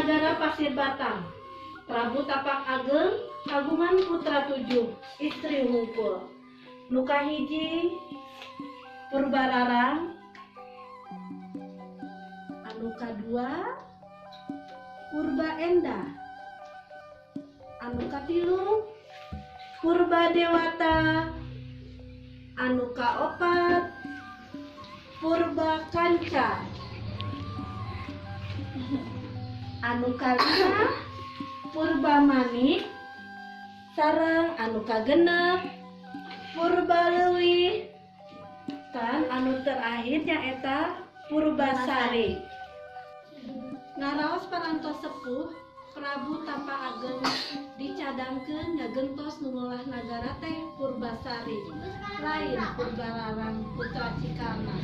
nagara Pasir Batang. Prabu Tapak Ageng kagungan putra 7, istri hungkul. Nu kahiji Purbararang, anu kadua Purba Endah, anu katilu Purba Dewata, anu kaopat Purba Kanca, anu kalima Purba Manik, sareng anu kagenep Purba Leuwih, tan anu terakhir nyaeta Purbasari. Ngaraos parantos sepuh, Prabu Tapa Ageng dicadangkeun ngagentos nu ngolah nagara teh Purbasari, lain Purbararang putra Cikalna.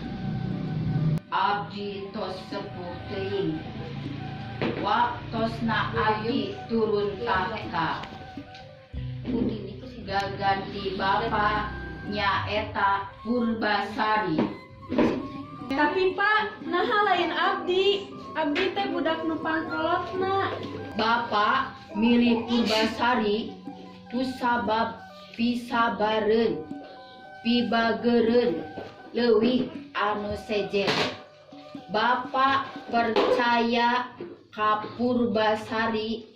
Abdi tos sepuh teuing, waktosna abdi turun tahta. Gaganti bapa nyaeta Purbasari. Tapi Pak, naha lain abdi. Abdi teh budak nu pangkolotna. Bapak milih Purbasari kusabab pisabareun, pibagereun leuwih anu sejen. Bapak percaya ka Purbasari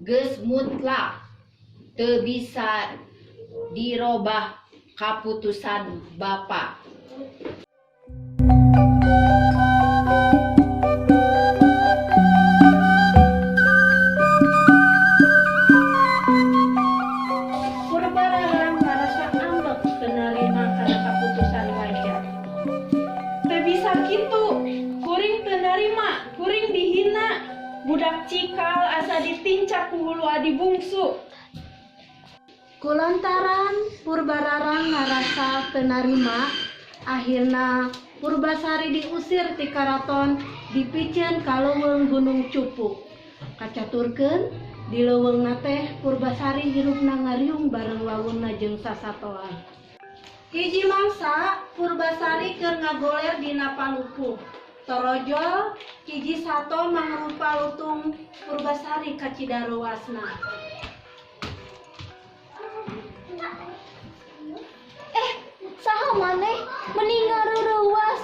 geus mutlak teu bisa dirobah kaputusan Bapak. Purbararang ngarasa ambek teu narima kana kaputusan raja. Teu bisa kitu, kuring teu narima, kuring dihina. Budak cikal asa ditincak ku hulu adi bungsu. Kulantaran Purbararang ngarasa teu narima, akhirna Purbasari diusir ti karaton, dipiceun ka leuweung Gunung Cupu. Kacaturkeun di leuweungna teh Purbasari hirupna ngariung bareng wawunna jeung sasatoan. Hiji mangsa Purbasari keur ngagoler dina palupuh. Torojol hiji sato mangrupa lutung Purbasari kacidaruasna. Saha maneh meni ngareurewas?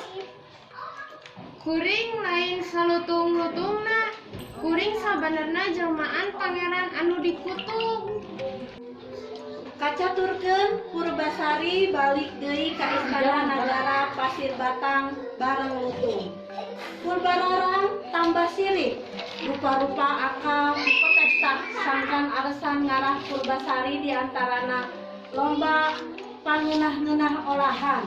Kuring lain salutung-lutungna, kuring sabenerna jelmaan pangeran anu dikutuk. Kacaturkeun Purbasari balik deui ka istana nagara Pasir Batang bareng lutung. Purbararang tambah sirik, rupa-rupa akal dikotektak sangkan alesan ngarah Purbasari diantarana lomba pangeunah-ngeunah olahan.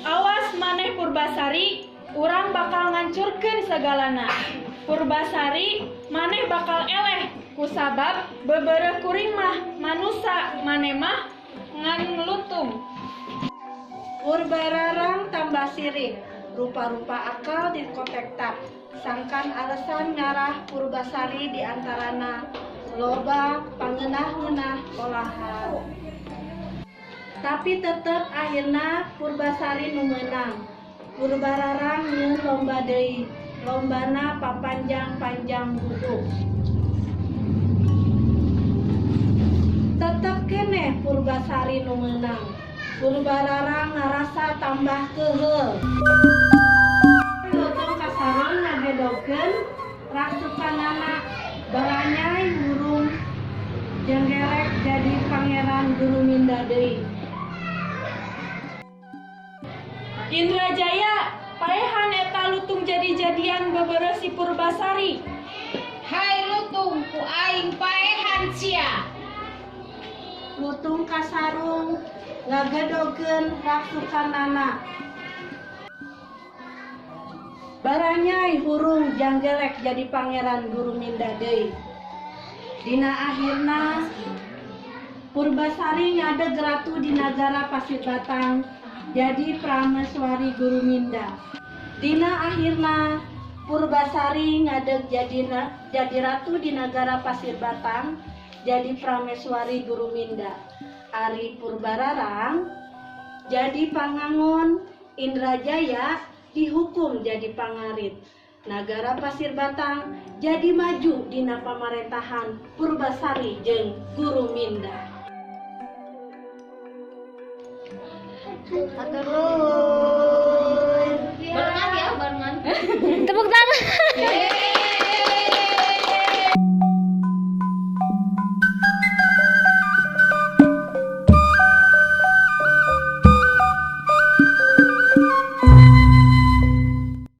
Awas maneh Purbasari, urang bakal ngancurkeun sagalana. Purbasari, maneh bakal eleh kusabab bebereh kuring mah manusa, maneh mah ngan lutung. Purbararang tambah sirik, rupa-rupa akal dikotektak sangkan alesan ngarah Purbasari diantarana loba pangeunah-ngeunah olahan. Tapi tetep akhirna Purbasari nu meunang. Purbararang nyeun lomba deui, lombana papanjang-panjang buduk. Tetep keneh Purbasari nu meunang. Purbararang ngarasa tambah keuheul. Lutung kasarung ngagedogkeun rasukanana baranyai hurung jenggerek jadi pangeran Guruminda deui. Indrajaya, paehan eta lutung jadi-jadian bebereh si Purbasari. Hai lutung, ku aing paehan sia. Lutung kasarung ngagedogkeun rasukanana. Baranyai hurung janggelek jadi pangeran Guruminda deui. Dina akhirna Purbasari ngadeg ratu di nagara Pasir Batang jadi Prameswari Guruminda. Dina akhirna Purbasari ngadeg jadi ratu di nagara Pasir Batang jadi Prameswari Guruminda. Ari Purbararang jadi pangangon, Indrajaya dihukum jadi pangarit. Nagara Pasir Batang jadi maju dina pamarentahan Purbasari jeung Guru Minda. Hatur nuhun. Barengan ya, barengan. Tepuk tangan. Yeay.